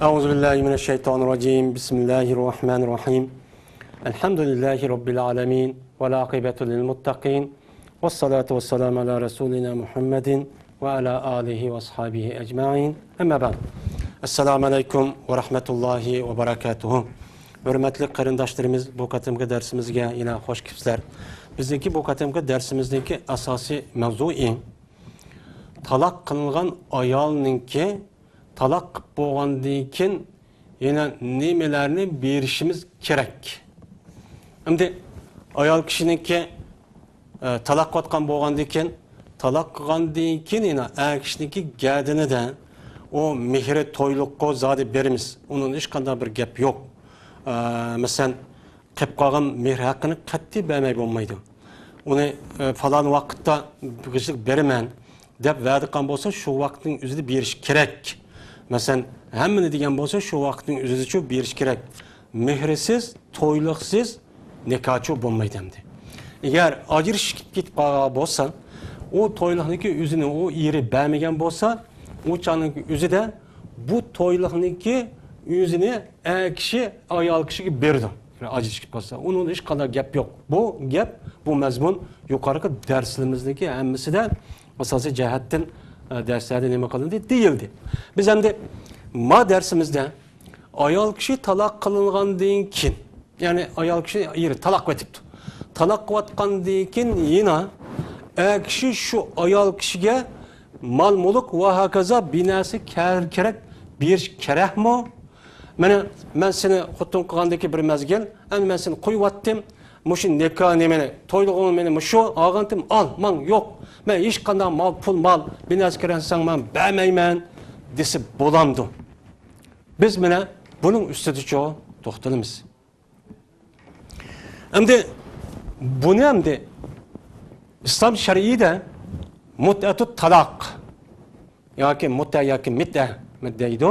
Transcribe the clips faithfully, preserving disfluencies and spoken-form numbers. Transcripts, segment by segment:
أعوذ بالله من الشيطان الرجيم. بسم الله الرحمن الرحيم. الحمد لله رب العالمين. والعاقبة للمتقين. والصلاة والسلام على رسولنا محمد وعلى آله وأصحابه أجمعين. أما بعد. السلام عليكم ورحمة الله وبركاته. ھۆرمەتلىك قېرىنداشلىرىمىز، بۇ قېتىمقى دەرسىمىزگە يەنە خوش كېلىپسىلەر. بىزنىڭكى بۇ قېتىمقى دەرسىمىزنىڭكى ئاساسىي مەۋزۇيى، تالاق قىلىنغان ئايالنىڭكى تالاق قىلىپ بولغاندىن كېيىن يەنە نېمىلەرنى بېرىشىمىز كېرەك؟ ئەمدى ئايال كىشىنىڭكى، ئە، تالاق قىلىۋاتقان بولغاندىن كېيىن، تالاق قىلغاندىن كېيىن يەنە ئەر كىشىنىڭكى گەدىنىدە ئۇ مېھرى تويلۇققۇ زادى بېرىمىز. ئۇنىڭ ھېچقانداق بىر گەپ يوق. ئە، مەسىلەن، قېلىپ قالغان مېھىر ھەققىنى قەتئىي بەرمەي بولمايدۇ. ئۇنى، ئە، پالان ۋاقىتتا بېرىمەن دەپ ۋەدە قىلغان بولسا، شۇ ۋاقىتنىڭ ئۆزىدە بېرىش كېرەك. مەسىلەن، ھەممىنى دېگەن بولسا، شۇ ۋاقىتنىڭ ئۆزىدىچۇ بېرىش كېرەك. مېھرىسىز، تويلۇقسىز نىكاھچۇ بولمايدۇ ئەمدى. ئەگەر ئاجرىشىپ كېتىپ قالغان بولسا، ئۇ تويلۇقنىڭكى ئۆزىنى ئۇ ئېرى بەرمىگەن بولسا، ئۇ چاغنىڭ ئۆزىدە بۇ تويلۇقنىڭكى ئۆزىنى ئەر كىشى ئايال كىشىگە بېرىدۇ. ئاجرىشىپ قالسا، ئۇنىڭدا ھېچقانداق گەپ يوق. بۇ گەپ، بۇ مەزمۇن يۇقىرىقى دەرسلىرىمىزنىڭكى ھەممىسىدە ئاساسىي جەھەتتىن، ئە، دەرسلەردە نېمە قىلىندى؟ دېيىلدى. بىز ئەمدى ما دەرسىمىزدە ئايال كىشى تالاق قىلىنغاندىن كېيىن، يەنى ئايال كىشى ئېرى تالاق قىلىۋېتىپتۇ. تالاق قىلىۋاتقاندىن كېيىن يەنە ئەر كىشى شۇ ئايال كىشىگە مال-مۈلۈك ۋە ھاكازا بىر نەرسە كەر-، كېرەك بېرىش كېرەكمۇ؟ مانا، مەن سېنى خوتۇن قىلغاندىكى بىر مەزگىل، ئەمدى مەن سېنى قويۇۋەتتىم. مۇشۇ نىكاھ نېمىنى، تويلۇقۇڭنى مېنى مۇشۇ ئالغانتىم، ئال، ماڭ يوق. مەن ھېچقانداق مال، پۇل، مال، بىر نەرسە كېرەك دېسەڭ مەن بەرمەيمەن دېسە بولامدۇ؟ بىز مانا بۇنىڭ ئۈستىدىچۇ توختىلىمىز. ئەمدى بۇنى ئەمدى ئىسلام شەرئىيىدە مۇتئەتۇت تالاق ياكى مۇتئە ياكى مىتئە دەيدۇ.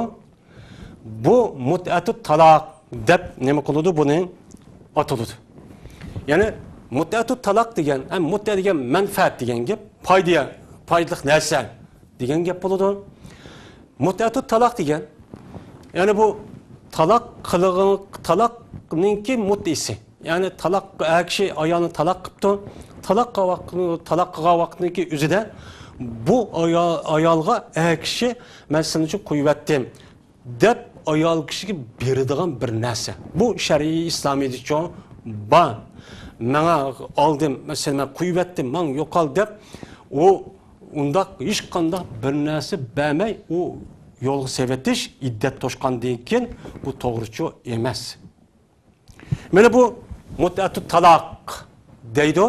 بۇ مۇتئەتۇت تالاق دەپ نېمە قىلىدۇ؟ بۇنى ئاتىلىدۇ. يەنى مۇتئەتۇت تالاق دېگەن، ھەم مۇتئە دېگەن مەنپەئەت دېگەن گەپ، پايدا، پايدىلىق نەرسە دېگەن گەپ بولىدۇ. مۇتئەتۇت تالاق دېگەن، يەنى بۇ تالاق قىلغان، تالاقنىڭكى مۇتئىسى. يەنى تالاق، ئەر كىشى ئايالنى تالاق قىپتۇ. تالاق قىلغان ۋاقىت، تالاق قىلغان ۋاقىتنىڭكى ئۆزىدە بۇ ئايال، ئايالغا ئەر كىشى، مەن سېنى شۇ قويۇۋەتتىم دەپ ئايال كىشىگە بېرىدىغان بىر نەرسە. بۇ شەرئىي ئىسلامىيدىچۇ بار. ماڭا ئالدىم، مەسىلەن، مەن قويۇۋەتتىم، ماڭ يوقال دەپ، ئۇ ئۇنداق ھېچقانداق بىر نەرسە بەرمەي، ئۇ يولغا سېلىۋېتىش، ئىددەت توشقاندىن كېيىن، بۇ توغرىچۇ ئەمەس. مانا بۇ مۇتئەتۇت تالاق دەيدۇ.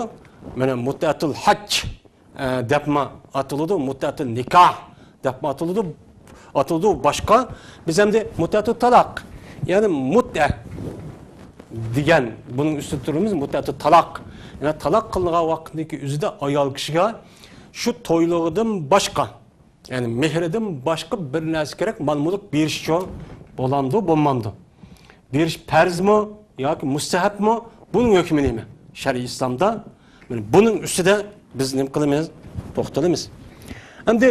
مانا مۇتئەتۇل ھەج، ئە، دەپمۇ ئاتىلىدۇ، مۇتئەتۇل نىكاھ دەپمۇ ئاتىلىدۇ، ئاتىلىدۇ باشقا. بىز ئەمدى مۇتئەتۇت تالاق، يەنى مۇتئە دېگەن، بۇنىڭ ئۈستىدە تۇرىمىز، مۇتئەتۇت تالاق. يەنى تالاق قىلىنغان ۋاقىتنىڭكى ئۆزىدە ئايال كىشىگە شۇ تويلۇقىدىن باشقا، يەنى مېھرىدىن باشقا بىر نەرسە كېرەك، مال-مۈلۈك بېرىشچۇ بولامدۇ، بولمامدۇ؟ بېرىش پەرزمۇ ياكى مۇستەھەبمۇ؟ بۇنىڭ ھۆكمى نېمە؟ شەرئىي ئىسلامدا مانا بۇنىڭ ئۈستىدە بىز نېمە قىلىمىز؟ توختىلىمىز. ئەمدى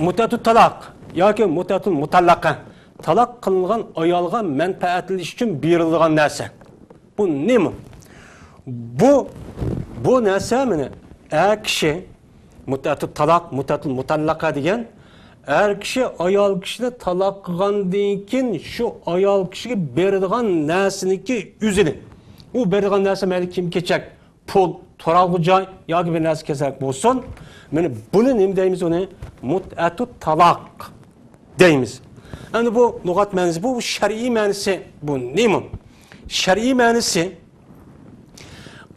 مۇتئەتۇت تالاق ياكى مۇتئەتۇل مۇتەللەقە، تالاق قىلىنغان ئايالغا مەنپەئەتلىنىش ئۈچۈن بېرىلىدىغان نەرسە. بۇ نېمە؟ بۇ، بۇ نەرسە مانا ئەر كىشى، مۇتئەتۇت تالاق، مۇتئەتۇل مۇتەللەقە دېگەن، ئەر كىشى ئايال كىشىنى تالاق قىلغاندىن كېيىن شۇ ئايال كىشىگە بېرىدىغان نەرسىنىڭكى ئۆزىنى. ئۇ بېرىدىغان نەرسە مەيلى كىيىم-كېچەك، پۇل، تۇرالغۇ جاي ياكى بىر نەرسە كېسەك بولسۇن. مانا بۇنى نېمە دەيمىز ئۇنى؟ مۇتئەتۇت تالاق دەيمىز. ئەمدى بۇ لۇغەت مەنىسى، بۇ شەرئىي مەنىسى، بۇ نېمە؟ شەرئىي مەنىسى،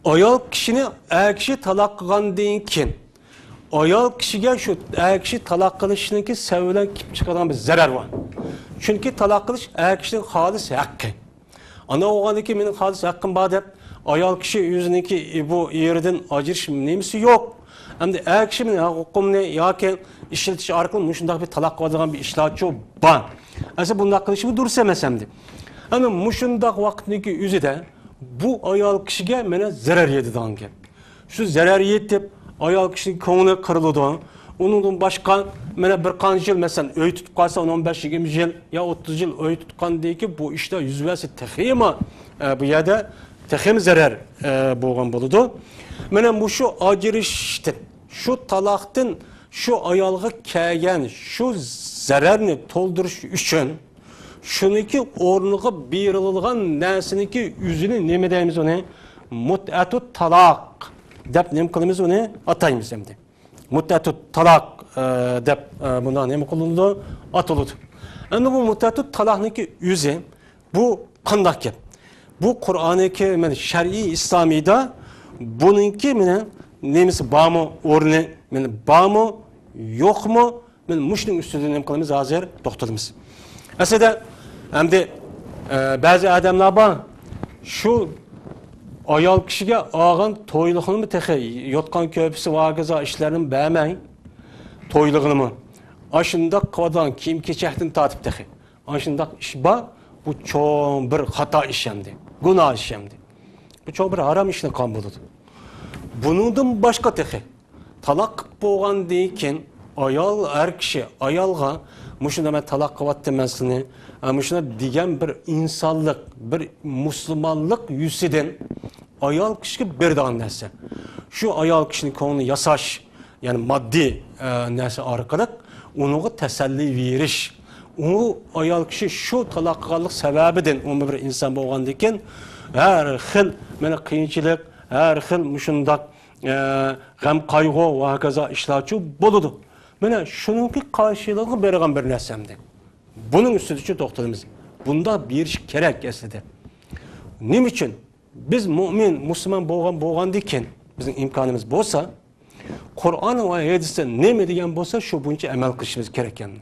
ئايال كىشىنى ئەر كىشى تالاق قىلغاندىن كېيىن، ئايال كىشىگە شۇ ئەر كىشى تالاق قىلىشنىڭكى سەۋەبى بىلەن كېلىپ چىقىدىغان بىر زەرەر بار. چۈنكى تالاق قىلىش ئەر كىشىنىڭ خالىس ھەققى. ئانا بولغاندىن كېيىن مېنىڭ خالىس ھەققىم بار دەپ، ئايال كىشى ئۆزىنىڭكى بۇ ئېرىدىن ئاجرىشىش نېمىسى يوق. ئەمدى ئەر كىشى مېنىڭ ھوقۇقۇمنى ياكى ئىشلىتىش ئارقىلىق مۇشۇنداق بىر تالاق قىلىدىغان بىر ئىشلارچۇ بار. ئەسلى بۇنداق قىلىشى دۇرۇس ئەمەس ئەمدى. ئەمدى مۇشۇنداق ۋاقىتنىڭكى ئۆزىدە بۇ ئايال كىشىگە مانا زەرەر يېتىدىغان گەپ. شۇ زەرەر يېتىپ، ئايال كىشىنىڭ كۆڭلى قىرىلىدۇ. ئۇنىڭدىن باشقا، مانا، بىر قانچە يىل، مەسىلەن، ئۆي تۇتۇپ قالسا، ئون بەش يىگىرمە يىل يا ئوتتۇز يىل ئۆي تۇتقاندىن كېيىن بۇ ئىشتا يۈز بەرسە تېخىمۇ، ئە، بۇ يەردە تېخىمۇ زەرەر، ئە، بولغان بولىدۇ. مانا مۇشۇ ئاجرىشىشتىن، شۇ تالاقتىن شۇ ئايالغا كەلگەن شۇ زەرەرنى تولدۇرۇش ئۈچۈن، شۇنىڭكى ئورنىغا بېرىلىدىغان نەرسىنىڭكى ئۆزىنى نېمە دەيمىز ئۇنى؟ مۇتئەتۇت تالاق دەپ نېمە قىلىمىز ئۇنى؟ ئاتايمىز ئەمدى. مۇتئەتۇت تالاق، ئە، دەپ، ئە، بۇنداق نېمە قىلىنىدۇ؟ ئاتىلىدۇ. ئەمدى بۇ مۇتئەتۇت تالاقنىڭكى ئۆزى، بۇ قانداق گەپ؟ بۇ قۇرئانىي كەرىم، شەرئىي ئىسلامىيدا بۇنىڭكى مانا نېمىسى بارمۇ؟ ئورنى مانا بارمۇ؟ يوقمۇ؟ مانا مۇشۇنىڭ ئۈستىدە نېمە قىلىمىز؟ ھازىر توختىلىمىز. ئەسلىدە ئەمدى، ئە، بەزى ئادەملەر بار، شۇ ئايال كىشىگە ئالغان تويلۇقنىمۇ تېخى يوتقان كۆرپىسى ۋاكىزا ئىشلارنىمۇ بەرمەي، تويلۇقنىمۇ ئاشۇنداق قىلىدىغان كىيىم-كېچەكتىن تارتىپ تېخى. ئاشۇنداق ئىش بار، بۇ چوڭ بىر خاتا ئىش ئەمدى، گۇناھ ئىش ئەمدى. بۇ چوڭ بىر ھارام ئىشنى قىلغان بولىدۇ. بۇنىڭدىن باشقا تېخى تالاق قىلىپ بولغاندىن كېيىن ئايال، ئەر كىشى ئايالغا مۇشۇنى مەن تالاق قىلىۋاتتىم مەن سېنى، ئە، مۇشۇنى دېگەن بىر ئىنسانلىق، بىر مۇسۇلمانلىق يۈزىدىن ئايال كىشىگە بېرىدىغان نەرسە. شۇ ئايال كىشىنىڭ كۆڭلىنى ياساش، يەنى ماددىي، ئە، نەرسە ئارقىلىق ئۇنىڭغا تەسەللى بېرىش. ئۇ ئايال كىشى شۇ تالاق قىلغانلىق سەۋەبىدىن ئۇمۇ بىر ئىنسان بولغاندىكىن، ھەر خىل مانا قىيىنچىلىق، ھەر خىل مۇشۇنداق، ئە، غەم-قايغۇ ۋە ھاكازا ئىشلارچۇ بولىدۇ. مانا شۇنىڭكى قارشىلىقىغا بېرىدىغان بىر نەرسە ئەمدى. بۇنىڭ ئۈستىدىچۇ توختىلىمىز. بۇنداق بېرىش كېرەك ئەسلىدە. نېمە ئۈچۈن؟ بىز مۇئمىن، مۇسۇلمان بولغان، بولغاندىكىن، بىزنىڭ ئىمكانىمىز بولسا، قۇرئان ۋە ھەدىستە نېمە دېگەن بولسا، شۇ بويىچە ئەمەل قىلىشىمىز كېرەك ئىكەن.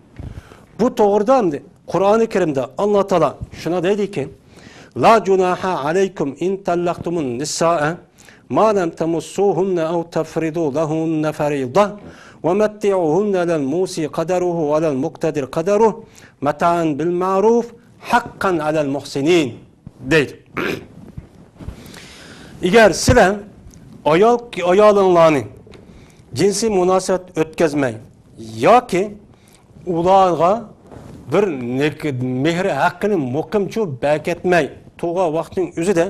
بۇ توغرىدا ئەمدى قۇرئانى كەرىمدە ئاللا تائالا شۇنداق دەيدىكەن، لا جۇناھا ئەلەيكۇم ئىن تەللەقتۇمۇن نىسائە ما لەم تەمۇسسۇھۇننە ئەۋ تەفرىدۇ لەھۇننە فەرىدە ۋە مەتتىئۇھۇننە ئەلەل مۇسىئ قەدەرۇھۇ ۋە ئەلەل مۇقتەدىر قەدەرۇھ مەتائەن بىل مەئرۇف ھەققەن ئەلەل مۇھسىنىن. دەيدۇ. ئەگەر سىلەر ئايال، ئايالىڭلارنى جىنسىي مۇناسىۋەت ئۆتكەزمەي ياكى ئۇلارغا بىر نېك-، مېھرى ھەققىنى مۇقىمچۇ بەركەتمەي تۇرغان ۋاقىتنىڭ ئۆزىدە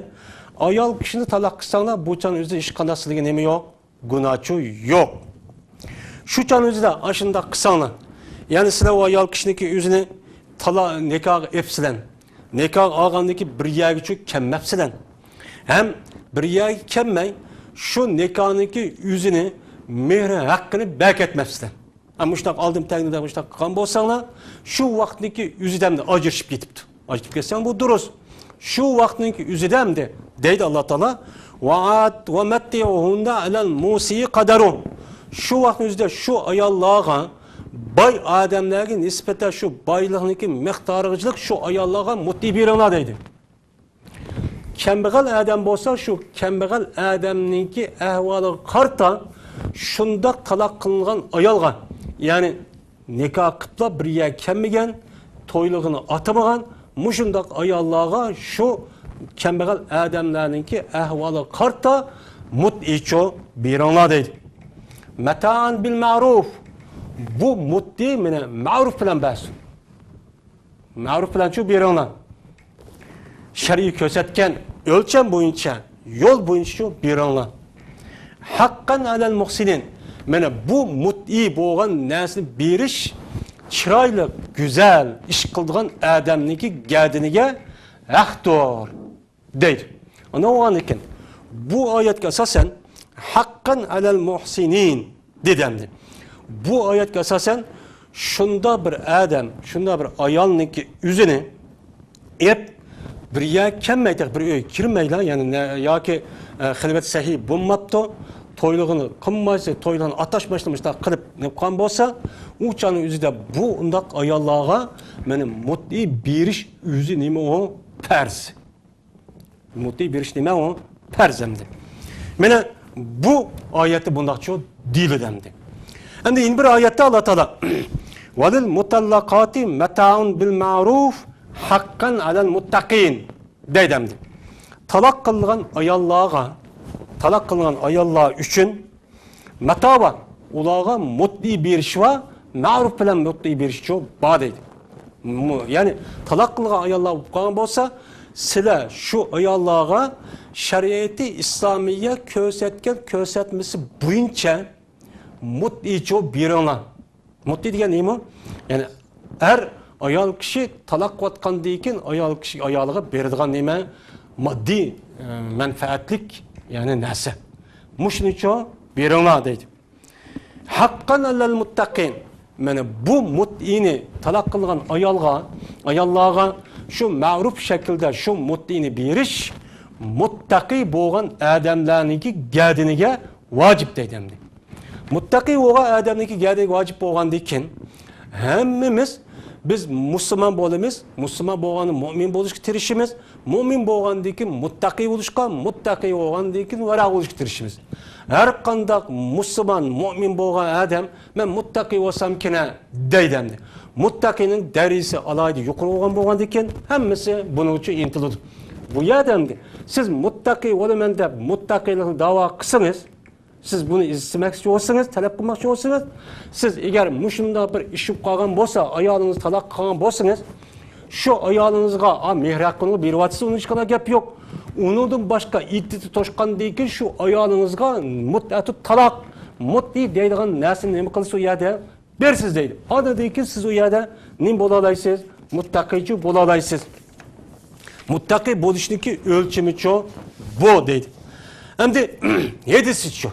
ئايال كىشىنى تالاق قىلساڭلار، بۇ چاغنىڭ ئۆزىدە ھېچقانداق سىلىگە نېمە يوق؟ گۇناھچۇ يوق. شۇ چاغنىڭ ئۆزىدە ئاشۇنداق قىلساڭلار، يەنى سىلەر ئۇ ئايال كىشىنىڭكى ئۆزىنى تالا-، نىكاھقا ئېپسىلەن. نىكاھ ئالغاندىن كېيىن بىر يەرگىچۇ كەلمەپسىلەن. ھەم بىر يەرگە كەلمەي، شۇ نىكاھنىڭكى ئۆزىنى، مېھرى ھەققىنى بەركەتمەپسىلەن. ھە، مۇشۇنداق ئالدىم تەگنىدە مۇشۇنداق قىلغان بولساڭلار، شۇ ۋاقىتنىڭكى ئۆزىدە ئەمدى ئاجرىشىپ كېتىپتۇ. ئاجرىشىپ كەتسەڭ بۇ دۇرۇس. شۇ ۋاقىتنىڭكى ئۆزىدە ئەمدى دەيدۇ ئاللا تائالا، ۋە ئات-، ۋە مەتتىئۇھۇننە ئەلەل مۇسىئ قەدەرۇھ. شۇ ۋاقىتنىڭ ئۆزىدە شۇ ئاياللارغا، باي ئادەملەرگە نىسبەتەن شۇ بايلىقنىڭكى مىقدارىغىچىلىك شۇ ئاياللارغا مۇتئە بېرىڭلار دەيدۇ. كەمبەغەل ئادەم بولسا، شۇ كەمبەغەل ئادەمنىڭكى ئەھۋالىغا قارىتا شۇنداق تالاق قىلىنغان ئايالغا، يەنى نىكاھ قىپلا بىر يەرگە كەلمىگەن، تويلۇقىنى ئاتىمىغان مۇشۇنداق ئاياللارغا شۇ كەمبەغەل ئادەملەرنىڭكى ئەھۋالىغا قارىتا مۇتئەچۇ بېرىڭلار دەيدۇ. مەتائەن بىل مەئرۇف. بۇ مۇتئە مانا مەئرۇف بىلەن بەرسۇن. مەئرۇف بىلەنچۇ بېرىڭلار. شەرئىي كۆرسەتكەن ئۆلچەم بويىچە، يول بويىچىچۇ بېرىڭلار. ھەققەن ئەلەل مۇھسىنىن. مانا بۇ مۇتئە بولغان نەرسىنى بېرىش چىرايلىق، گۈزەل ئىش قىلىدىغان ئادەمنىڭكى گەدىنىگە ھەقتۇر. دەيدۇ. ئانا بولغاندىكىن، بۇ ئايەتكە ئاساسەن، ھەققەن ئەلەل مۇھسىنىن دېدى ئەمدى. بۇ ئايەتكە ئاساسەن، شۇنداق بىر ئادەم، شۇنداق بىر ئايالنىڭكى ئۆزىنى ئېپ، بىر يەرگە كەلمەي، تېخى بىر ئۆيگە كىرمەيلا، يەنى نە-، ياكى، ئە، خىلۋەت سەھىي بولماپتۇ، تويلۇقىنى قىلمايسى، تويلۇقىنى ئاتاشماشلا مۇشۇنداق قىلىپ نېمە قىلغان بولسا، ئۇ چاغنىڭ ئۆزىدە بۇ ئۇنداق ئاياللارغا مانا مۇتئە بېرىش ئۆزى نېمە ئۇ؟ پەرز. مۇتئە بېرىش نېمە ئۇ؟ پەرز ئەمدى. مانا بۇ ئايەتتە بۇنداقچۇ دېيىلىدۇ ئەمدى. ئەمدى يەنە بىر ئايەتتە ئاللا تائالا، ۋەلىل مۇتەللەقاتى مەتائۇن بىل مەئرۇف ھەققەن ئەلەل مۇتتەقىن دەيدۇ ئەمدى. تالاق قىلىنغان ئاياللارغا، تالاق قىلىنغان ئاياللار ئۈچۈن ماتا بار. ئۇلارغا مۇتئىي بېرىش بار، مەرۇپ بىلەن مۇتئىي بېرىشچۇ بار دەيدۇ. مۇ-، يەنى تالاق قىلغان ئاياللار بولۇپ قالغان بولسا، سىلەر شۇ ئاياللارغا شەرىئىتى ئىسلامىيە كۆرسەتكەن كۆرسەتمىسى بويىچە مۇتئىچۇ بېرىڭلار. مۇتئى دېگەن نېمە؟ يەنى ئەر ئايال كىشى تالاق قىلىۋاتقاندىن كېيىن ئايال كىشى ئايالىغا بېرىدىغان نېمە؟ ماددىي، ئە، مەنپەئەتلىك، يەنى نەرسە. مۇشۇنىچۇ بېرىڭلار دەيدۇ. ھەققەن ئەلەل مۇتتەقىن. مانا بۇ مۇتئىنى تالاق قىلغان ئايالغا، ئاياللارغا شۇ مەرۇپ شەكىلدە شۇ مۇتئىنى بېرىش مۇتتەقى بولغان ئادەملەرنىڭكى گەدىنىگە ۋاجىپ دەيدۇ ئەمدى. مۇتتەقى بولغان ئادەمنىڭكى گەدىنىگە ۋاجىپ بولغاندىن كېيىن، ھەممىمىز بىز مۇسۇلمان بولىمىز، مۇسۇلمان بولغاندا مۇئمىن بولۇشقا تىرىشىمىز، مۇئمىن بولغاندىن كېيىن مۇتتەقى بولۇشقا، مۇتتەقى بولغاندىن كېيىن ۋەرە بولۇشقا تىرىشىمىز. ھەر قانداق مۇسۇلمان، مۇئمىن بولغان ئادەم، مەن مۇتتەقى بولسامكىنە دەيدۇ ئەمدى. مۇتتەقىنىڭ دەرىجىسى ئالاھىدە يۇقىرى بولغان بولغاندىن كېيىن، ھەممىسى بۇنىڭ ئۈچۈن ئىنتىلىدۇ. بۇ يەردە ئەمدى سىز مۇتتەقى بولىمەن دەپ مۇتتەقىلىقنى داۋا قىلسىڭىز، سىز بۇنى ئىستىمەكچى بولسىڭىز، تەلەپ قىلماقچى بولسىڭىز، سىز ئەگەر مۇشۇنداق بىر ئىش بولۇپ قالغان بولسا، ئايالىڭىز تالاق قىلغان بولسىڭىز، شۇ ئايالىڭىزغا، ئا، مېھىر ھەققىنى بېرىۋاتىسىز، ئۇنىڭ ھېچقانداق گەپ يوق. ئۇنىڭدىن باشقا ئىددىتى توشقاندىن كېيىن شۇ ئايالىڭىزغا مۇتئەتۇ تالاق، مۇتئى دەيدىغان نەرسىنى نېمە قىلىسىز ئۇ يەردە؟ بېرىسىز دەيدۇ. ئاندىن كېيىن سىز ئۇ يەردە نېمە بولالايسىز؟ مۇتتەقىچۇ بولالايسىز. مۇتتەقى بولۇشنىڭكى ئۆلچىمىچۇ بۇ دەيدۇ. ئەمدى ھەدىسىچۇ؟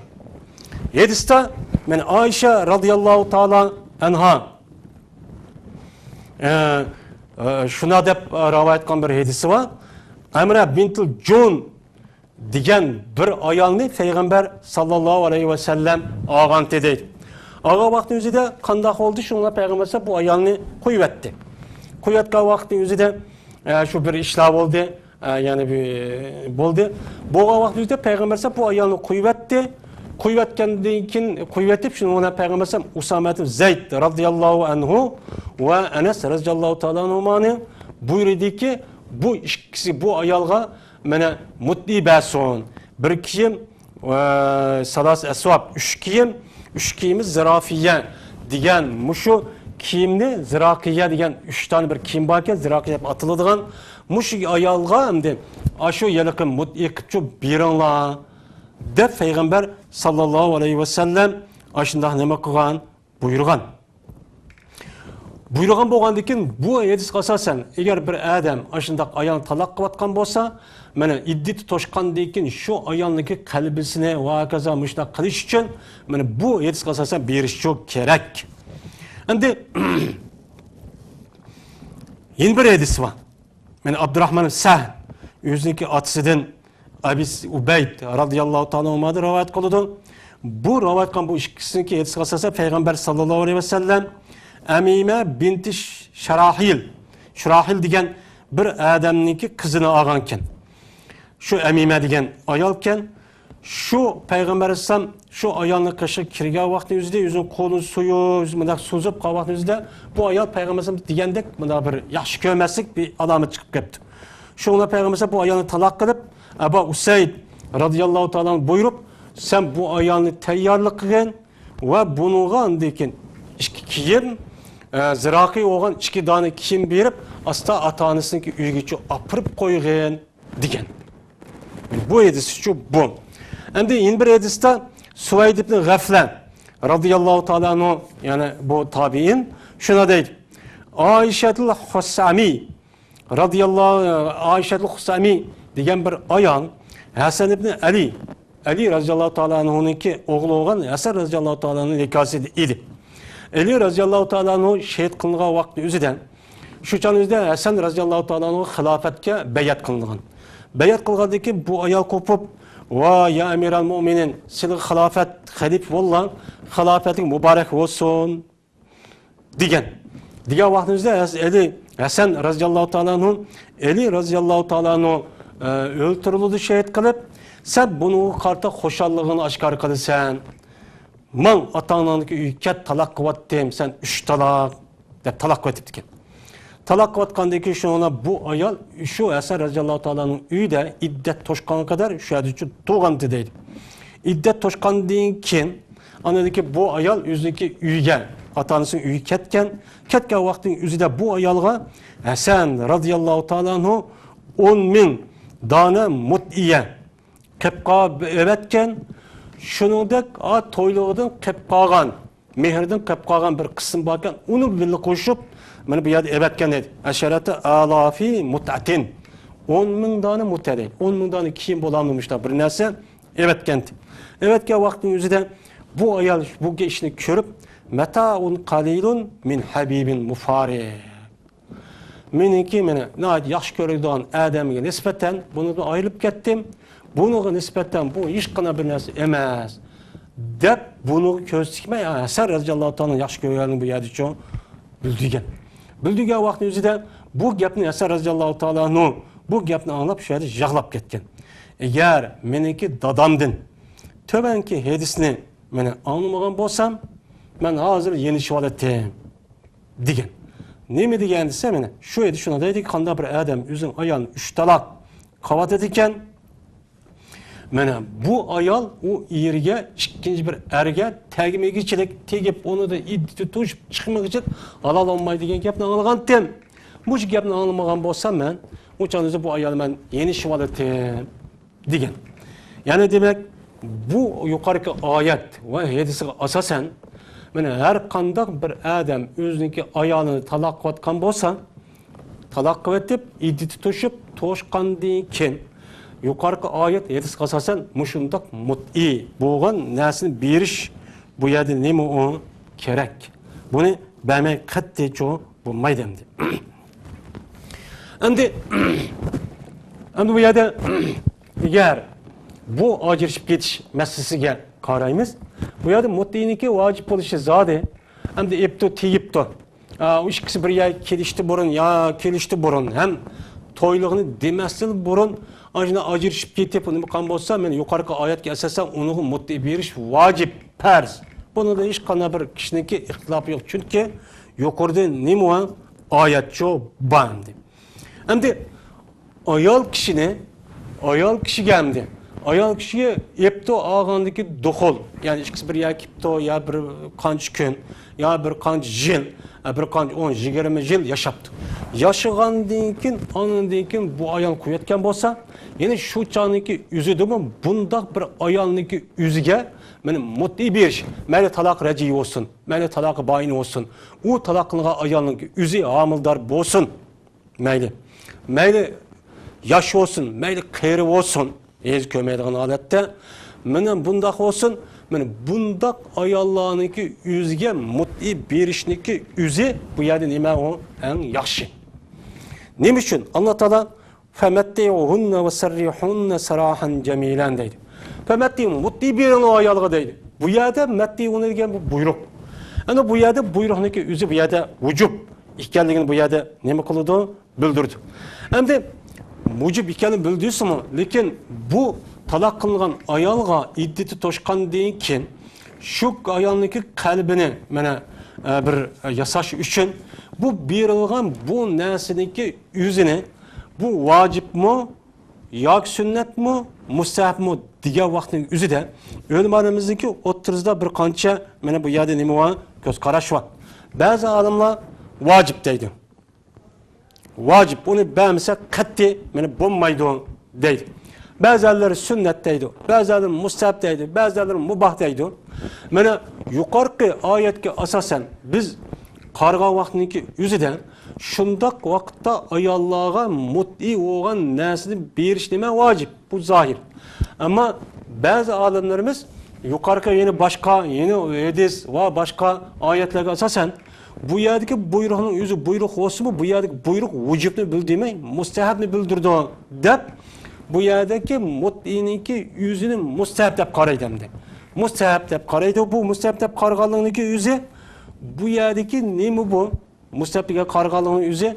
ھەدىستە مەن ئائىشە رازىياللاھۇ تائالا ئەنھا، ئە، ئە، شۇنا دەپ، ئە، رىۋايەت قىلغان بىر ھەدىسى بار. ئەمرە بىنتۇل جۇن دېگەن بىر ئايالنى پەيغەمبەر ساللاللاھۇ ئەلەيھى ۋەسەللەم ئالغانتى دەيدۇ. ئالغان ۋاقىتنىڭ ئۆزىدە قانداق بولدى؟ شۇڭا پەيغەمبەر بۇ ئايالنى قويۇۋەتتى. قويۇۋەتكەن ۋاقىتنىڭ ئۆزىدە، ئە، شۇ بىر ئىشلار بولدى. ئە، يەنى بىر بولدى. بولغان ۋاقىتنىڭ ئۆزىدە پەيغەمبەر بۇ ئايالنى قويۇۋەتتى. قويۇۋەتكەندىن كېيىن، قويۇۋېتىپ، شۇنىڭ بىلەن پەيغەمبەر ئۇسامە ئىبن زەيد رازىياللاھۇ ئەنھۇ ۋە ئەنەس رازىياللاھۇ تائالا ئەنھۇمانىڭ بۇيرۇدىكى بۇ ئىككىسى بۇ ئايالغا مانا مۇتئى بەرسۇن. بىر كىيىم، ۋە سالاس ئەسۋاب، ئۈچ كىيىم، ئۈچ كىيىمى زىراقىيە دېگەن، مۇشۇ كىيىمنى زىراقىيە دېگەن ئۈچ دانە بىر كىيىم باركەن، زىراقىيە دەپ ئاتىلىدىغان، مۇشۇ ئايالغا ئەمدى ئاشۇ ھېلىقى مۇتئى قىپچۇ بېرىڭلار دەپ پەيغەمبەر ساللاللاھۇ ئەلەيھى ۋەسەللەم ئاشۇنداق نېمە قىلغان؟ بۇيرۇغان. بۇيرۇغان بولغاندىن كېيىن بۇ ھەدىسكە ئاساسەن، ئەگەر بىر ئادەم ئاشۇنداق ئايالنى تالاق قىلىۋاتقان بولسا، مانا ئىددىتى توشقاندىن كېيىن شۇ ئايالنىڭكى قەلبىسىنى ۋە ھاكازا مۇشۇنداق قىلىش ئۈچۈن، مانا بۇ ھەدىسكە ئاساسەن بېرىشچۇ كېرەك. ئەمدى يەنە بىر ھەدىس بار. مانا ئابدۇراھمان سەھ ئۆزىنىڭكى ئاتىسىدىن ئەبىس ئۇبەيد رازىياللاھۇ تائالا ئەنھۇدىن رىۋايەت قىلىدۇ. بۇ رىۋايەت قىلغان بۇ ئىككىسىنىڭكى ھەدىسىگە ئاساسەن پەيغەمبەر ساللاللاھۇ ئەلەيھى ۋەسەللەم ئەمىمە بىنتى شاراھىل، شۇراھىل دېگەن بىر ئادەمنىڭكى قىزىنى ئالغانكەن. شۇ ئەمىمە دېگەن ئايالكەن. شۇ پەيغەمبەر ئەلەيھىسسالام شۇ ئايالنىڭ قېشىغا كىرگەن ۋاقتىنىڭ ئۆزىدە ئۆزىنىڭ قولىنى سويۇپ، مۇنداق سوزۇپ قالغان ۋاقتىنىڭ ئۆزىدە بۇ ئايال پەيغەمبەر ئەلەيھىسسالام دېگەندەك مۇنداق بىر ياخشى كۆرمەسلىك بىر ئالامەت چىقىپ كەپتۇ. شۇڭا پەيغەمبەر ئەلەيھىسسالام بۇ ئايالنى تالاق قىلىپ، ئەبا ئۇسەيد رازىياللاھۇ تائالا ئەنھۇ بۇيرۇپ، سەن بۇ ئايالنى تەييارلىق قىلغىن ۋە بۇنىڭغا ئاندىن كېيىن ئىككى كىيىم، ئە، زىراقى بولغان ئىككى دانە كىيىم بېرىپ، ئاستا ئاتا-ئانىسىنىڭكى ئۆيىگىچە ئاپىرىپ قويغىن. دېگەن. بۇ ھەدىسچۇ بۇ. ئەمدى يەنە بىر ھەدىستە سۇۋەيد ئىبن غەفلە رازىياللاھۇ تائالا ئەنھۇ، يەنى بۇ تابىئىن، شۇنداق دەيدۇ. ئائىشەتۇل خۇسەمى رازىياللاھۇ، ئائىشەتۇل خۇسەمى دېگەن بىر ئايال ھەسەن ئىبن ئەلى، ئەلى رازىياللاھۇ تائالا ئەنھۇنىڭكى ئوغلى بولغان ھەسەن رازىياللاھۇ تائالا ئەنھۇنىڭ نىكاھسىدا ئىدى. ئەلى رازىياللاھۇ تائالا ئەنھۇ شېھىت قىلىنغان ۋاقىتنىڭ ئۆزىدە شۇ چاغنىڭ ئۆزىدە ھەسەن رازىياللاھۇ تائالا ئەنھۇ خىلاپەتكە بەيئەت قىلىنغان. بەيئەت قىلغاندىن كېيىن بۇ ئايال قوپۇپ، ۋاي يا ئەمىرەل مۆمىنىن، سىلىگە خىلاپەت، خەلىپە بوللا، خىلاپەتلىك مۇبارەك بولسۇن دېگەن. دېگەن ۋاقتىمىزدا ھەس-، ئەلى، ھەسەن رازىياللاھۇ تائالا ئەنھۇ، ئەلى رازىياللاھۇ تائالا ئەنھۇ، ئە، ئۆلتۈرۈلدى، شېھىت قىلىپ، سەن بۇنىڭغا قارىتا خۇشاللىقىڭنى ئاشكارا قىلىسەن. ماڭ، ئاتاڭنىڭكى ئۆيىگە كەت، تالاق قىلىۋەتتىم، سەن ئۈچ تالاق، دەپ تالاق قىلىۋېتىپتىكەن. تالاق قىلىۋاتقاندىن كېيىن شۇنىڭ بۇ ئايال شۇ ھەسەن رازىياللاھۇ تائالانىڭ ئۆيىدە ئىددەت توشقانغا قەدەر شۇ يەردە تۇرغانتى دەيدۇ. ئىددەت توشقاندىن كېيىن ئاندىن كېيىن بۇ ئايال ئۆزىنىڭكى ئۆيىگە، ئاتا-ئانىسىنىڭ ئۆيىگە كەتكەن. كەتكەن ۋاقتىنىڭ ئۆزىدە بۇ ئايالغا ھەسەن رازىياللاھۇ تائالا ئەنھۇ ئون مىڭ دانە مۇتئىيە قېلىپ قال-، ئەۋەتكەن. شۇنىڭدەك، ئا، تويلۇقىدىن قېلىپ قالغان، مېھرىدىن قېلىپ قالغان بىر قىسىم باركەن، ئۇنى بىللە قوشۇپ، مانا بۇ يەردە ئەۋەتكەن دەيدۇ. ئەشەرەتە ئالافى مۇتئەتىن. ئون مىڭ دانە مۇتئە دەيدۇ. ئون مىڭ دانە كىيىم بولامدۇ مۇشۇنداق بىر نەرسە ئەۋەتكەن. ئەۋەتكەن ۋاقتىنىڭ ئۆزىدە بۇ ئايال بۇ ئىشنى كۆرۈپ، مەتائۇن قەلىلۇن مىن ھەبىبىن مۇفارىق. مېنىڭكى مېنى ناھايىتى ياخشى كۆرىدىغان ئادەمگە نىسبەتەن بۇنىڭدىن ئايرىلىپ كەتتىم. بۇنىڭغا نىسبەتەن بۇ ھېچقانداق بىر نەرسە ئەمەس، دەپ بۇنىڭغا كۆز تىكمەي، ھەسەن رازىياللاھۇ تائالا ياخشى كۆرگەنلىكىنى بۇ يەردە چوڭ بىلدۈرگەن. بىلدۈرگەن ۋاقتىنىڭ ئۆزىدە بۇ گەپنى ھەسەن رازىياللاھۇ تائالا ئەنھۇ بۇ گەپنى ئاڭلاپ شۇ يەردە يىغلاپ كەتكەن. ئەگەر مېنىڭكى دادامدىن تۆۋەنكى ھەدىسنى مېنى ئاڭلىمىغان بولسام، مەن ھازىر يېنىشىۋالاتتىم. دېگەن. نېمە دېگەن دېسە، مانا شۇ ئىدى، شۇنىڭ دەيدىكى، قانداق بىر ئادەم ئۆزىنىڭ ئايالىنى ئۈچ تالاق قىلىۋاتىدىكەن، مانا بۇ ئايال ئۇ ئېرىگە، ئىككىنچى بىر ئەرگە تەگمىگۈچىلىك، تېگىپ، ئۇنىڭدىن ئىددىتى توشۇپ چىقمىغۇچە ھالال بولمايدۇ دېگەن گەپنى ئاڭلىغانتىم. مۇشۇ گەپنى ئاڭلىمىغان بولسام، مەن ئۇ چاغدا بۇ ئايالنى مەن يېنىشىۋالاتتىم. دېگەن. يەنى دېمەك، بۇ يۇقىرىقى ئايەت ۋە ھەدىسىگە ئاساسەن، مانا ھەر قانداق بىر ئادەم ئۆزىنىڭكى ئايالىنى تالاق قىلىۋاتقان بولسا، تالاق قىلىۋېتىپ، ئىددىتى توشۇپ، توشقاندىن كېيىن، يۇقىرىقى ئايەت، ھەدىسكە ئاساسەن، مۇشۇنداق مۇتئى بولغان نەرسىنى بېرىش بۇ يەردە نېمە ئۇ كېرەك. بۇنى بەرمەي قەتئىيچۇ بولمايدۇ ئەمدى. ئەمدى، ئەمدى بۇ يەردە ئەگەر بۇ ئاجرىشىپ كېتىش مەسىلىسىگە قارايمىز. بۇ يەردە مۇتئىنىڭكى ۋاجىپ بولۇشى زادى، ئەمدى ئېپتۇ، تېگىپتۇ. ئا، ئۇ ئىككىسى بىر يەرگە كېلىشتى بۇرۇن يا كېلىشتى بۇرۇن ھەم تويلۇقىنى دېمەستىن بۇرۇن ئاشۇنداق ئاجرىشىپ كېتىپ، نېمە قىلغان بولسا، مەن يۇقىرىقى ئايەتكە ئاساسەن ئۇنىڭغا مۇتئە بېرىش ۋاجىپ، پەرز. بۇنىڭدا ھېچقانداق بىر كىشىنىڭكى ئىختىلاپى يوق. چۈنكى يۇقىرىدا نېمە بار؟ ئايەتچۇ بار ئەمدى. ئەمدى ئايال كىشىنى، ئايال كىشىگە ئەمدى، ئايال كىشىگە ئېپتۇ ئالغاندىكى دۇخۇل، يەنى ئىككىسى بىر يەرگە كېلىپتۇ، يا بىر قانچە كۈن، يا بىر قانچە يىل، يا بىر قانچە ئون، يىگىرمە يىل ياشاپتۇ. ياشىغاندىن كېيىن، ئاندىن كېيىن بۇ ئايال قويۇۋەتكەن بولسا، يەنى شۇ چاغنىڭكى ئۆزىدىمۇ بۇنداق بىر ئايالنىڭكى ئۆزىگە مانا مۇتئە بېرىش، مەيلى تالاق رەجئىي بولسۇن، مەيلى تالاق بائىن بولسۇن، ئۇ تالاق قىلىنغان ئايالنىڭكى ئۆزى ھامىلىدار بولسۇن، مەيلى، مەيلى ياش بولسۇن، مەيلى قېرى بولسۇن، ھېچ كۆرمەيدىغان ھالەتتە، مانا بۇنداق بولسۇن، مانا بۇنداق ئاياللارنىڭكى ئۆزىگە مۇتئە بېرىشنىڭكى ئۆزى بۇ يەردە نېمە ئۇ؟ ئەڭ ياخشى. نېمە ئۈچۈن؟ ئاللا تائالا فَمَتِّعُوهُنَّ وَسَرِّحُوهُنَّ سَرَاحًا جَمِيلًا دەيدۇ. فَمَتِّعُوهُنَّ، مۇتئە بېرىڭ ئۇ ئايالغا دەيدۇ. بۇ يەردە مەتئۇنى دېگەن بۇ بۇيرۇق. ئەنە بۇ يەردە بۇيرۇقنىڭكى ئۆزى بۇ يەردە ۋۇجۇب ئىكەنلىكىنى بۇ يەردە نېمە قىلىدۇ؟ بىلدۈرىدۇ. ئەمدى ۋۇجۇب ئىكەنلىكىنى بىلدۈرسىمۇ، لېكىن بۇ تالاق قىلىنغان ئايالغا ئىددىتى توشقاندىن كېيىن شۇ ئايالنىڭكى قەلبىنى مانا، ئە، بىر، ئە، ياساش ئۈچۈن بۇ بېرىلغان بۇ نەرسىنىڭكى ئۆزىنى بۇ ۋاجىپمۇ ياكى سۈننەتمۇ، مۇستەھەبمۇ دېگەن ۋاقىتنىڭ ئۆزىدە ئۆلىمالىرىمىزنىڭكى ئوتتۇرىسىدا بىر قانچە مانا بۇ يەردە نېمە بار؟ كۆز قاراش بار. بەزى ئالىملار ۋاجىپ دەيدۇ. ۋاجىپ، ئۇنى بەرمىسە قەتئىي مانا بولمايدۇ دەيدۇ. بەزىلەر سۈننەت دەيدۇ، بەزىلەر مۇستەھەب دەيدۇ، بەزىلەر مۇباھ دەيدۇ. مانا يۇقىرىقى ئايەتكە ئاساسەن بىز قارىغان ۋاقىتنىڭكى ئۆزىدە شۇنداق ۋاقىتتا ئاياللارغا مۇتئە بولغان نەرسىنى بېرىش نېمە ۋاجىپ، بۇ زاھىر. ئەمما بەزى ئالىملىرىمىز يۇقىرىقى يەنە باشقا، يەنە ھەدىس ۋە باشقا ئايەتلەرگە ئاساسەن، بۇ يەردىكى بۇيرۇقنىڭ ئۆزى بۇيرۇق بولسىمۇ، بۇ يەردىكى بۇيرۇق ۋۇجۇبنى بىلدۈرمەي، مۇستەھەبنى بىلدۈرىدۇ، دەپ، بۇ يەردىكى مۇتئىنىڭكى ئۆزىنى مۇستەھەب دەپ قارايدۇ ئەمدى. مۇستەھەب دەپ قارايدۇ. بۇ مۇستەھەب دەپ قارىغانلىقنىڭكى ئۆزى، بۇ يەردىكى نېمە بۇ؟ مۇستەھەب دېگەن قارىغانلىقنىڭ ئۆزى،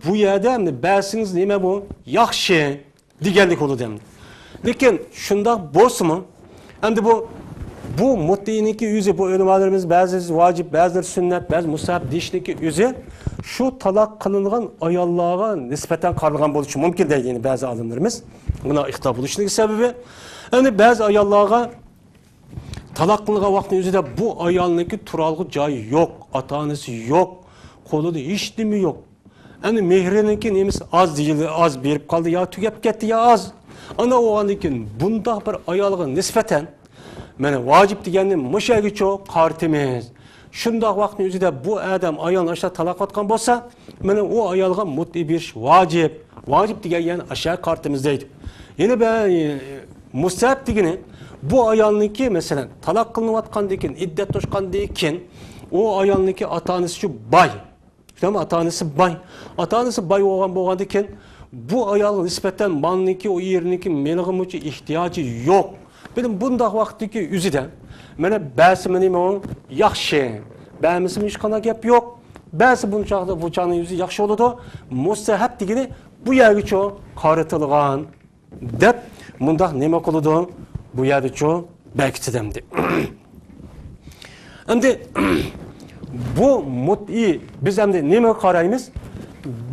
بۇ يەردە ئەمدى بەرسىڭىز نېمە بۇ؟ ياخشى. دېگەنلىك بولىدۇ ئەمدى. لېكىن شۇنداق بولسىمۇ، ئەمدى بۇ، بۇ مۇتئەنىڭكى ئۆزى، بۇ ئۆلىمالىرىمىز بەزىسى ۋاجىپ، بەزىلىرى سۈننەت، بەزى مۇستەھەب دېيىشنىڭكى ئۆزى شۇ تالاق قىلىنغان ئاياللارغا نىسبەتەن قارىلغان بولۇشى مۇمكىن دەيدۇ يەنە بەزى ئالىملىرىمىز. بۇنىڭ ئىختىلاپ بولۇشىنىڭ سەۋەبى، يەنى بەزى ئاياللارغا تالاق قىلىنغان ۋاقىتنىڭ ئۆزىدە بۇ ئايالنىڭكى تۇرالغۇ جايى يوق، ئاتا-ئانىسى يوق، قولىدا ھېچنېمە يوق. ئەمدى مېھرىنىڭكى نېمىسى ئاز دېيىلدى، ئاز بېرىپ قالدى، يا تۈگەپ كەتتى، يا ئاز. ئانا بولغاندىن كېيىن بۇنداق بىر ئايالغا نىسبەتەن مانا ۋاجىپ دېگەننى مۇشۇ يەرگىچۇ قارىتىمىز. شۇنداق ۋاقىتنىڭ ئۆزىدە بۇ ئادەم ئايالنى ئاشۇنداق تالاق قىلىۋاتقان بولسا، مانا ئۇ ئايالغا مۇتئە بېرىش ۋاجىپ. ۋاجىپ دېگەن يەنى ئاشۇ يەرگە قارىتىمىز دەيدۇ. يەنە بىر، ئە، مۇستەھەب دېگىنى بۇ ئايالنىڭكى، مەسىلەن، تالاق قىلىنىۋاتقاندىن كېيىن، ئىددەت توشقاندىن كېيىن ئۇ ئايالنىڭكى ئاتا-ئانىسىچۇ باي. شۇنداقمۇ؟ ئاتا-ئانىسى باي. ئاتا-ئانىسى باي بولغان، بولغاندىن كېيىن بۇ ئايالغا نىسبەتەن مالنىڭكى، ئۇ ئېرىنىڭكى مېلىغىمۇچۇ ئېھتىياجى يوق. بىلىم بۇنداق ۋاقىتتىكى ئۆزىدە مانا بەرسىمۇ نېمە ياخشى، بەرمىسىمۇ ھېچقانداق گەپ يوق. بەرسە بۇ چاغدا، بۇ چاغنىڭ ئۆزى ياخشى بولىدۇ. مۇستەھەب دېگىنى بۇ يەرگىچۇ قارىتىلغان. دەپ مۇنداق نېمە قىلىدۇ؟ بۇ يەردىچۇ بەكىتىدۇ ئەمدى. ئەمدى بۇ مۇتئە، بىز ئەمدى نېمىگە قارايمىز؟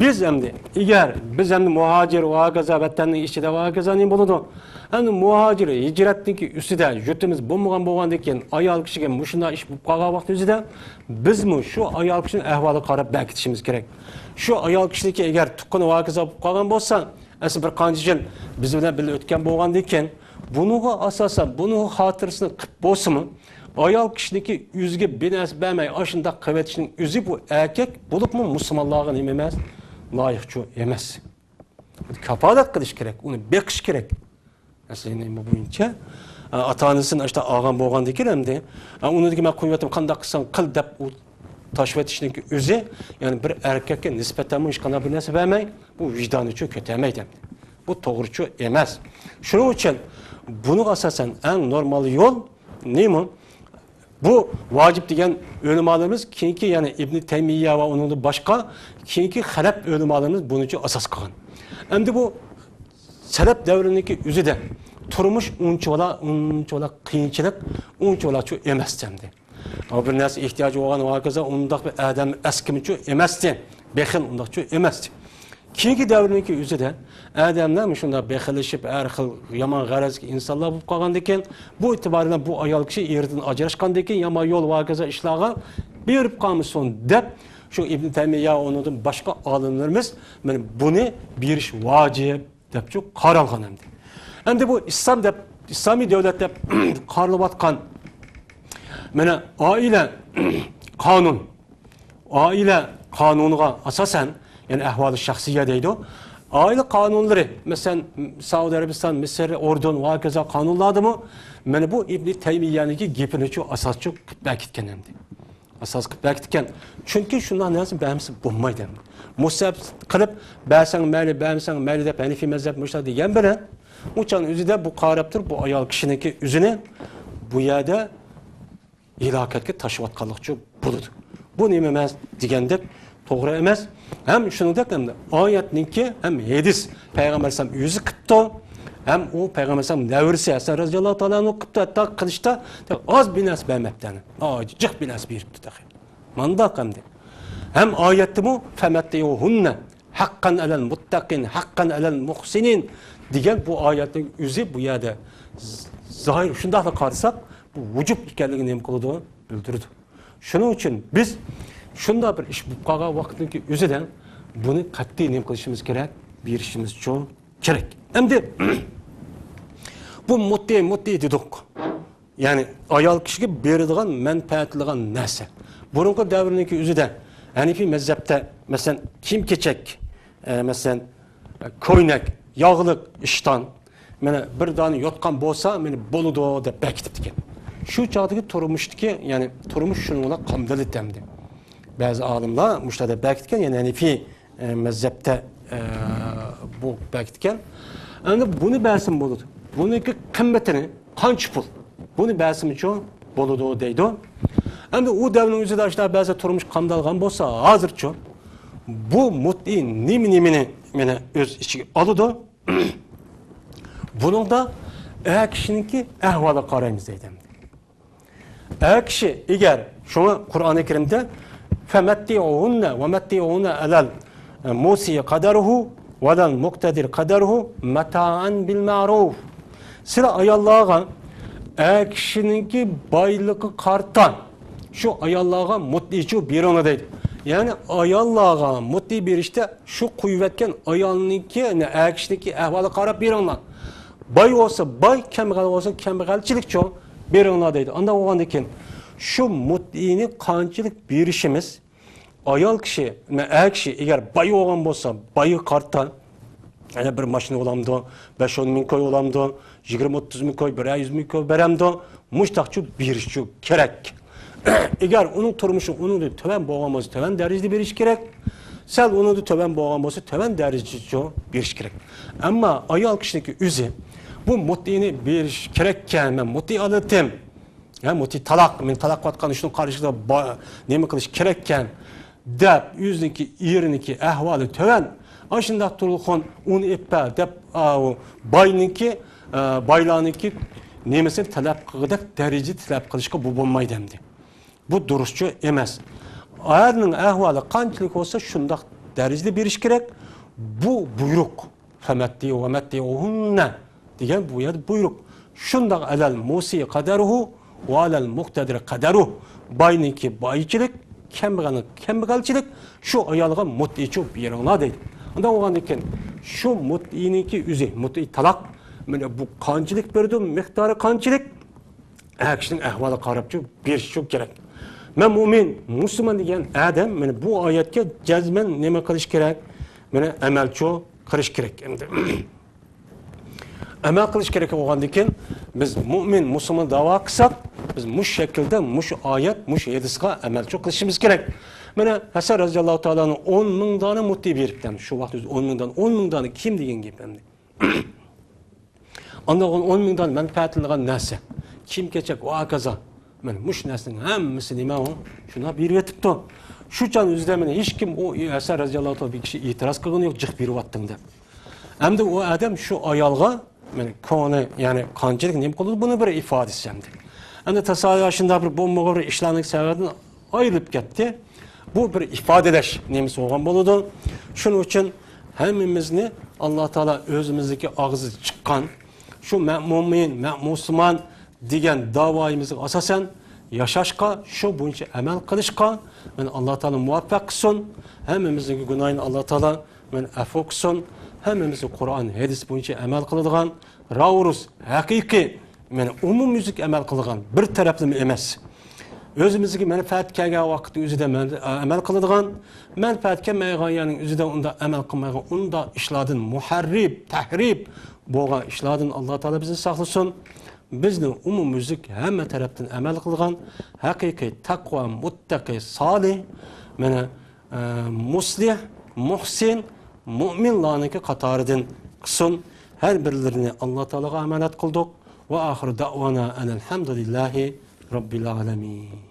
بىز ئەمدى، ئەگەر بىز ئەمدى مۇھاجىر ۋە ھاكازا ۋەتەننىڭ ئىچىدە ۋە ھاكازا نېمە بولىدۇ؟ ئەمدى مۇھاجىر ھىجرەتنىڭكى ئۈستىدە يۇرتىمىز بولمىغان بولغاندىن كېيىن ئايال كىشىگە مۇشۇنداق ئىش بولۇپ قالغان ۋاقىت ئۆزىدە بىزمۇ شۇ ئايال كىشىنىڭ ئەھۋالىغا قاراپ بەكىتىشىمىز كېرەك. شۇ ئايال كىشىنىڭكى ئەگەر تۇغقىنى ۋە ھاكازا بولۇپ قالغان بولسا، ئەسلى بىر قانچە يىل بىز بىلەن بىللە ئۆتكەن بولغاندىن كېيىن، بۇنىڭغا ئاساسەن، بۇنىڭ خاتىرىسىنى قىپ بولسىمۇ، ئايال كىشىنىڭكى ئۆزىگە بىر نەرسە بەرمەي، ئاشۇنداق قىلىۋېتىشنىڭ ئۆزى بۇ ئەركەك بولۇپمۇ مۇسۇلمانلارغا نېمە ئەمەس؟ لايىقچۇ ئەمەس. كاپالەت قىلىش كېرەك، ئۇنى بېقىش كېرەك. ئەسلى نېمە بويىچە، ئاتا-ئانىسىنى ئاشتا ئالغان بولغاندىن كېيىن ئەمدى، ئۇنى دېگەن مەن قويۇۋەتتىم، قانداق قىلساڭ قىل دەپ ئۇ تاشلىۋېتىشنىڭكى ئۆزى، يەنى بىر ئەركەككە نىسبەتەنمۇ ھېچقانداق بىر نەرسە بەرمەي، بۇ ۋىجدانىچۇ كۆتەرمەيدۇ. بۇ توغرىچۇ ئەمەس. شۇنىڭ ئۈچۈن بۇنىڭغا ئاساسەن ئەڭ نورمال يول نېمە؟ بۇ ۋاجىپ دېگەن ئۆلىمالىرىمىز كېيىنكى، يەنى ئىبنى تەيمىيە ۋە ئۇنىڭدىن باشقا كېيىنكى خەلەپ ئۆلىمالىرىمىز بۇنىچۇ ئاساس قىلغان. ئەمدى بۇ سەلەپ دەۋرىنىڭكى ئۆزىدە تۇرمۇش ئۇنچىۋالا، ئۇنچىۋالا قىيىنچىلىق، ئۇنچىۋالاچۇ ئەمەس ئەمدى. ئۇ بىر نەرسە ئېھتىياجى بولغان ۋە ھاكازا ئۇنداق بىر ئادەم ئەسكىمىچۇ ئەمەستى، بېخىل ئۇنداقچۇ ئەمەستى. كېيىنكى دەۋرنىڭكى ئۆزىدە ئادەملەر مۇشۇنداق بېخىللىشىپ، ھەر خىل يامان غەرەزلىك ئىنسانلار بولۇپ قالغاندىكىن، بۇ ئېتىبار بىلەن بۇ ئايال كىشى ئېرىدىن ئاجراشقاندىكىن يامان يول ۋە ھاكازا ئىشلارغا بېرىپ قالمىسۇن دەپ، شۇ ئىبن تەيمىيە، ئۇنىڭدىن باشقا ئالىملىرىمىز مانا بۇنى بېرىش ۋاجىپ دەپچۇ قارالغان ئەمدى. ئەمدى بۇ ئىسلام دەپ، ئىسلامىي دۆلەت دەپ قارىلىۋاتقان مانا ئائىلە قانۇن، ئائىلە قانۇنىغا ئاساسەن، يەنى ئەھۋالى شەخسىيە دەيدۇ. ئائىلە قانۇنلىرى، مەسىلەن، سەئۇدى ئەرەبىستان، مىسىر، ئۇردۇن ۋە ھاكازا قانۇنلاردىمۇ مانا بۇ ئىبنى تەيمىيەنىڭكى گېپىنىچۇ ئاساسچۇ قىلىپ بەكىتكەن ئەمدى. ئاساس قىلىپ بەكىتكەن. چۈنكى شۇنداق نەرسە بەرمىسە بولمايدۇ. مۇستەھەب قىلىپ بەرسەڭ مەيلى، بەرمىسەڭ مەيلى دەپ ھەنىفىي مەزھەپ مۇشۇنداق دېگەن بىلەن، ئۇ چاغنىڭ ئۆزىدە بۇ قاراپ تۇرۇپ، بۇ ئايال كىشىنىڭكى ئۆزىنى بۇ يەردە ھالاكەتكە تاشلىۋاتقانلىقچۇ بولىدۇ. بۇ نېمە ئەمەس دېگەندەك توغرا ئەمەس. ھەم شۇنىڭدەك ئەمدى ئايەتنىڭكى ھەم ھەدىس پەيغەمبەر ئەلەيھىسسالام ئۆزى قىپتۇ. ھەم ئۇ پەيغەمبەر ئەلەيھىسسالام نەۋرىسى ھەسەن رەزىياللاھۇ تائالا ئەنھۇ قىپتۇ. ھەتتا قىلىشتا ئاز بىر نەرسە بەرمەپتۇ. ئاجىق بىر نەرسە بېرىپتۇ تېخى. مانداق ئەمدى. ھەم ئايەتتىمۇ فەمەتتىئۇھۇننە ھەققەن ئەلەل مۇتتەقىن، ھەققەن ئەلەل مۇھسىنىن دېگەن بۇ ئايەتنىڭ ئۆزى بۇ يەردە زاھىر شۇنداقلا قارىساق، بۇ ۋۇجۇب ئىكەنلىكىنى نېمە قىلىدۇ؟ بىلدۈرىدۇ. شۇنىڭ ئۈچۈن بىز شۇنداق بىر ئىش بولۇپ قالغان ۋاقىتنىڭكى ئۆزىدە بۇنى قەتئىي نېمە قىلىشىمىز كېرەك؟ بېرىشىمىزچۇ كېرەك. ئەمدى بۇ مۇتتى، مۇتتى دېدۇق. يەنى ئايال كىشىگە بېرىدىغان مەنپەئەتلىگەن نەرسە. بۇرۇنقى دەۋرنىڭكى ئۆزىدە ھەنىفىي مەزھەپتە، مەسىلەن، كىيىم-كېچەك، ئە، مەسىلەن، كوينەك، ياغلىق، ئىشتان، مانا بىر دانە يوتقان بولسا، مانا بولىدۇ دەپ بەكىتىپتىكەن. شۇ چاغدىكى تۇرمۇشتىكى، يەنى تۇرمۇش شۇنىڭ بىلەن قامدىلىدى ئەمدى. بەزى ئالىملار مۇشۇنداق دەپ بەكىتكەن، يەنى ھەنىفىي ئە، مەزھەپتە، ئە، بۇ بەكىتكەن. ئەمدى بۇنى بەرسىمۇ بولىدۇ. بۇنىڭكى قىممىتىنى، قانچە پۇل؟ بۇنى بەرسىمۇچۇ بولىدۇ دەيدۇ. ئەمدى ئۇ دەۋرنىڭ ئۆزىدە ئاشۇنداق بەزى تۇرمۇش قامدالغان بولسا، ھازىرچۇ بۇ مۇتئە نېمە نېمىنى مانا ئۆز ئىچىگە ئالىدۇ؟ بۇنىڭدا ئەر كىشىنىڭكى ئەھۋالىغا قارايمىز دەيدۇ ئەمدى. ئەر كىشى ئەگەر، شۇڭا قۇرئانى كەرىمدە فَمَتِّعُوهُنَّ وَمَتِّعُوهُنَّ عَلَى الْمُوسِعِ قَدَرُهُ وَعَلَى الْمُقْتَدِرِ قَدَرُهُ مَتَاعًا بِالْمَعْرُوفِ. سىلەر ئاياللارغا ئەر كىشىنىڭكى بايلىقى قارىتا شۇ ئاياللارغا مۇتئىچۇ بېرىڭلار دەيدۇ. يەنى ئاياللارغا مۇتئى بېرىشتە شۇ قويۇۋەتكەن ئايالنىڭكى، يەنى ئەر كىشىنىڭكى ئەھۋالىغا قاراپ بېرىڭلار. باي بولسا باي، كەمبەغەل بولسا كەمبەغەلچىلىكچۇ بېرىڭلار دەيدۇ. ئانداق بولغاندىن كېيىن شۇ مۇتئىنى قانچىلىك بېرىشىمىز، ئايال كىشى، مە-، ئەر كىشى ئەگەر باي بولغان بولسا، بايغا قارىتا، يەنە بىر ماشىنا بولامدۇ، بەش ئون مىڭ كوي بولامدۇ، يىگىرمە ئوتتۇز مىڭ كوي، بىرەر يۈز مىڭ كوي بېرەمدۇ، مۇشتاقچۇ بېرىشچۇ كېرەك. ئەگەر ئۇنىڭ تۇرمۇشى ئۇنىڭدىن تۆۋەن بولغان بولسا، تۆۋەن دەرىجىدە بېرىش كېرەك. سەل ئۇنىڭدىن تۆۋەن بولغان بولسا، تۆۋەن دەرىجىدىچۇ بېرىش كېرەك. ئەمما ئايال كىشىنىڭكى ئۆزى بۇ مۇتئىنى بېرىش كېرەككەن، مەن مۇتئى ئالاتتىم. ھە، مۇتئى تالاق، مېنى تالاق قىلىۋاتقان ئىشنىڭ قارشىسىدا با-، نېمە قىلىش كېرەككەن دەپ، ئۆزىنىڭكى، ئېرىنىڭكى ئەھۋالى تۆۋەن، ئاشۇنداق تۇرغۇن ئۇنى ئېلىپ بەر دەپ، ئاۋۇ باينىڭكى، ئە، بايلارنىڭكى نېمىسىنى تەلەپ قىلغۇدەك دەرىجىدە تەلەپ قىلىشقا بۇ بولمايدۇ ئەمدى. بۇ دۇرۇسچۇ ئەمەس. ئەرنىڭ ئەھۋالى قانچىلىك بولسا، شۇنداق دەرىجىدە بېرىش كېرەك. بۇ بۇيرۇق. فمتعوهن دېگەن بۇ يەردە بۇيرۇق. شۇنداق، على الموسع قدره وعلى المقتدر قدره. باينىڭكى بايچىلىك، كەمبەغەلنىڭ كەمبەغەلچىلىك، شۇ ئايالغا مۇتئىچۇ بېرىڭلار دەيدۇ. ئۇنداق بولغاندىن كېيىن شۇ مۇتئىنىڭكى ئۆزى، مۇتئى تالاق، مانا بۇ قانچىلىك بېرىدۇ، مىقدارى قانچىلىك؟ ئەر كىشىنىڭ ئەھۋالىغا قاراپچۇ بېرىشچۇ كېرەك. مەن مۇئمىن، مۇسۇلمان دېگەن ئادەم، مانا بۇ ئايەتكە جەزمەن نېمە قىلىش كېرەك؟ مانا ئەمەلچۇ قىلىش كېرەك ئەمدى. ئەمەل قىلىش كېرەك بولغاندىن كېيىن، بىز مۇئمىن، مۇسۇلمان داۋا قىلساق، بىز مۇشۇ شەكىلدە، مۇشۇ ئايەت، مۇشۇ ھەدىسقا ئەمەلچۇ قىلىشىمىز كېرەك. مانا ھەسەن رەزىياللاھۇ تائالا ئەنھۇ ئون مىڭ دانە مۇتئى بېرىپتۇ. شۇ ۋاقىت ئۆزى ئون مىڭ دانە، ئون مىڭ دانە كىم دېگەن گەپ ئەمدى. ئاندىن ئون مىڭدان مەنپەئەتلىنىدىغان نەرسە، كىيىم-كېچەك ۋە ھاكازا. مانا مۇشۇ نەرسىنىڭ ھەممىسى نېمە ئۇ؟ شۇنداق بېرىۋېتىپتۇ. شۇ چاغ ئۆزىدە مانا ھېچكىم ئۇ ھەسەن رەزىياللاھۇ تائالا بىر كىشى ئېتىراز قىلغىنى يوق، جىق بېرىۋاتتىڭ دەپ. ئەمدى ئۇ ئادەم شۇ ئايالغا مانا كۆڭلى، يەنى قانچىلىك نېمە قىلىدۇ، بۇنى بىر ئىپادىسى ئەمدى. ئەمدى تاسادىپەن شۇنداق بىر بولمىغان بىر ئىشلارنىڭ سەۋەبىدىن ئايرىلىپ كەتتى. بۇ بىر ئىپادىلەش نېمىسى بولغان بولىدۇ. شۇنىڭ ئۈچۈن ھەممىمىزنى ئاللا تائالا ئۆزىمىزدىكى ئاغزىدا چىققان شۇ مەن مۇئمىن، مەن مۇسۇلمان دېگەن داۋايىمىزغا ئاساسەن ياشاشقا، شۇ بويىچە ئەمەل قىلىشقا مانا ئاللا تائالا مۇۋەپپەق قىلسۇن. ھەممىمىزنىڭ گۇناھىنى ئاللا تائالا مانا ئەپۇ قىلسۇن. ھەممىمىزنى قۇرئان، ھەدىس بويىچە ئەمەل قىلىدىغان، راۋۇرۇس، ھەقىقىي، مانا ئومۇميۈزلۈك ئەمەل قىلىدىغان، بىر تەرەپلىمە ئەمەس. ئۆزىمىزگە مەنپەئەت كەلگەن ۋاقىتنىڭ ئۆزىدە مەن-، ئەمەل قىلىدىغان، مەنپەئەت كەلمەيدىغان يەرنىڭ ئۆزىدە ئۇنداق ئەمەل قىلمايدىغان، ئۇنداق ئىشلاردىن، مۇھەررىپ، تەھرىپ بولغان ئىشلاردىن ئاللا تائالا بىزنى ساقلىسۇن. بىزنى ئومۇميۈزلۈك ھەممە تەرەپتىن ئەمەل قىلغان، ھەقىقىي تەقۋا، مۇتتەقى، سالىھ، مانا، ئە، مۇسلىھ، مۇھسىن، مۇئمىنلارنىڭكى قاتارىدىن قىلسۇن. ھەر بىرلىرىنى ئاللا تائالاغا ئامانەت قىلدۇق. ۋە ئاخىرۇ دەئۋانا ئەنىل ھەمدۇلىللاھى رەببىل ئالەمىن.